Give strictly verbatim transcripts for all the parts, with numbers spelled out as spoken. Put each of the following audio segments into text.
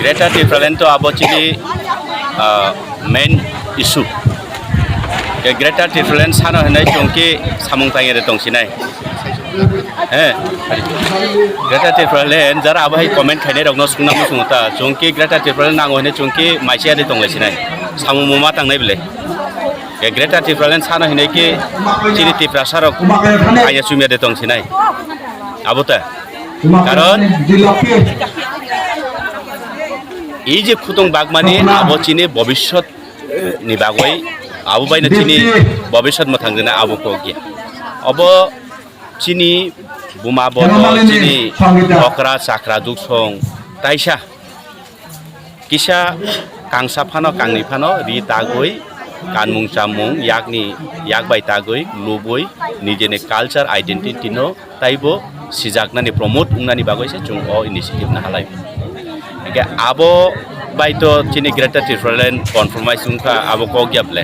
Greater Tipraland to abo chini, ah, main issue. Ke Greater Tipraland sano hinai chwng ki samung tangwi de tong sinai. He. Greater Tipraland jara abo hai comment khainai rokno sungna muchungo ta. Chwng ki Greater Tipraland nango hinai chwng ki maisiya de tong lai sinai. Samung muma tangnai bile. Ke Greater Tipraland sano hinai ki chini Tiprasa rok aya chumya de tong sinai. Abo ta. Karon ei je khutung bagmani abo chini bobishyot ni bagwi, abo baino chini bobishyot mwthang jana abo kok ya. Abo chini buma bodo, chini okra chakra duksong taisa kisa kangsa phano kangni phano ri tagwi kanmung chamung yakni yak bai tagwi lubwi nijeni culture identity no taibo sijaknani promote wngnani bagwi se chwng o initiative nahalai. Hingke abo bai to chini Greater Tipraland conformize wngkha abo kok ya ble.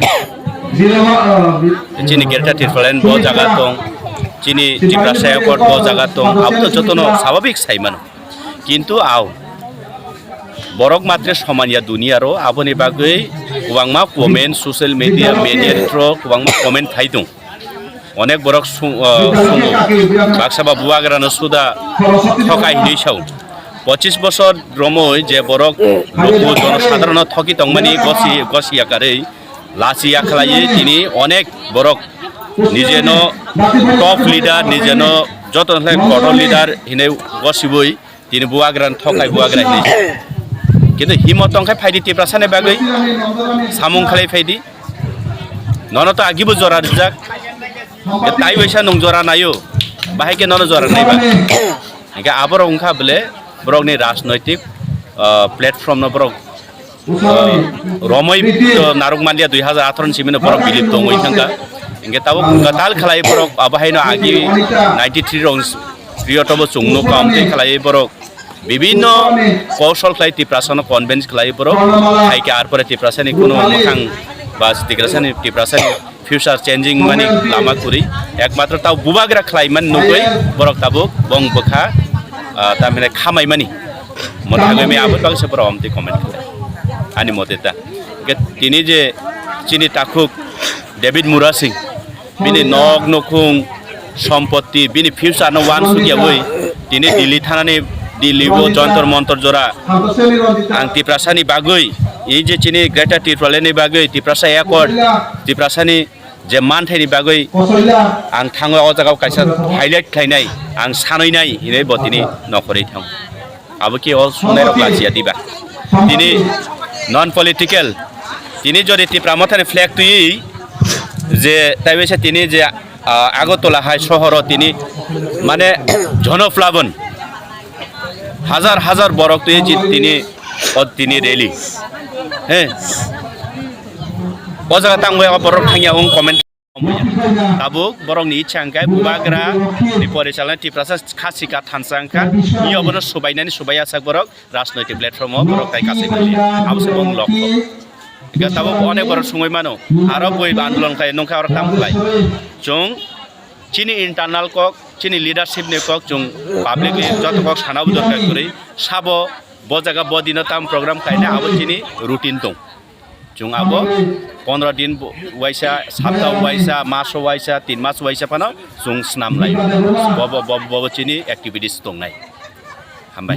Chini Greater Tipraland bo jaga tong, chini Tiprasa Accord bo jaga tong, abo to jotono sababik sai mano. Kintu ao borok matre soman ya duniya ro, aboni bagwi kwbangma comment, social media, media through kwbangma comment phai tong. Onek borok sung-, o, sungo. Baksa ba bubagrano suda thokai hinwi sao. Pochis bosor romoi je borok luku jonosadharono thoki tongmani gosi, gosi yakarwi lasi yakhlaiwi tini onek borok nijeno top leader, nijeno joto khlai kotor leader hinwi gosibwi tini bubagrano thokai bubagra hinwi. Kintu himot tongkhai phaidi Tiprasani bagwi samung khlai phaidi. Nono to agibo jora rijak. Taiwaisa nung jora naio. Bahai ke nono jora naiba. Hingke aborok wngkha bole borokni rajnoitik, ah, platform no borok, ah, romoi to naruk mandia dui hazar atharo ni simi no borok bilip tongwi thangkha. Hingke tabuk kwtal khlai borok abo haino agi ninety three rong rio tobo chwng nukha amtwi khlai borok bibinno kosol khlai Tiprasano convince khlai borok hai khe arpore Tiprasani kuno mwkhang ba Tiprasani, Tiprasani future changing mani lama kwrwi ekmatro tao bubagra khlai mani nugwi borok tabuk bong bwkha, ah, tamhine khamai mani mwthagwi me aboni bagwi se borok amtwi comment khlai ani mote ta. Hingke tini je chini takhuk David Murasing bini nok nukhung, sompotti, bini future no uansukyawi tini Delhi thanani, Delhi o Jantar Mantar jora ang Tiprasani bagwi, ei je chini Greater Tipraland ni bagwi, Tiprasa Accord, Tiprasani je manthaini bagwi ang thangwi o jagao kaisa highlight khlainai, ang sanwi nai hinwi bo tini nokhorwi thang. Abo khe o songnairok lachiya diba? Tini non political, tini jodi Tipra Mothani flag twi je taiwisa tini je, ah, Agartala hai sohoro tini mane jonoplabon hajar hajar borok twi je tini o tini rally. He. O jaga tangwi borok thangya wng comment. Tabuk borokni ichha hwnkhe bubagra ni porichalna Tiprasa kha sika thansa wngkha. Ni obono subainani subaiya sak borok rajnoitik platform o borok tai kasai manya. Abo se bong lok kok. Hwnkhe tabuk onek borok sungui mano. Aro bui ba andolon khai nungkha oro tam khlai. Chwng chini internal kok, chini leadership ni kok chwng public ni joto kok sana bo dorkar kwrwi. Sabo bo jaga bo dino tam program khaina abo chini routine tong. Chwng abo pondro din bo-, waisa, sapta waisa, maso waisa, tin mas waisa phano chwng snam lai. Bobo, bobo, bobo chini activities tongnai. Hambai.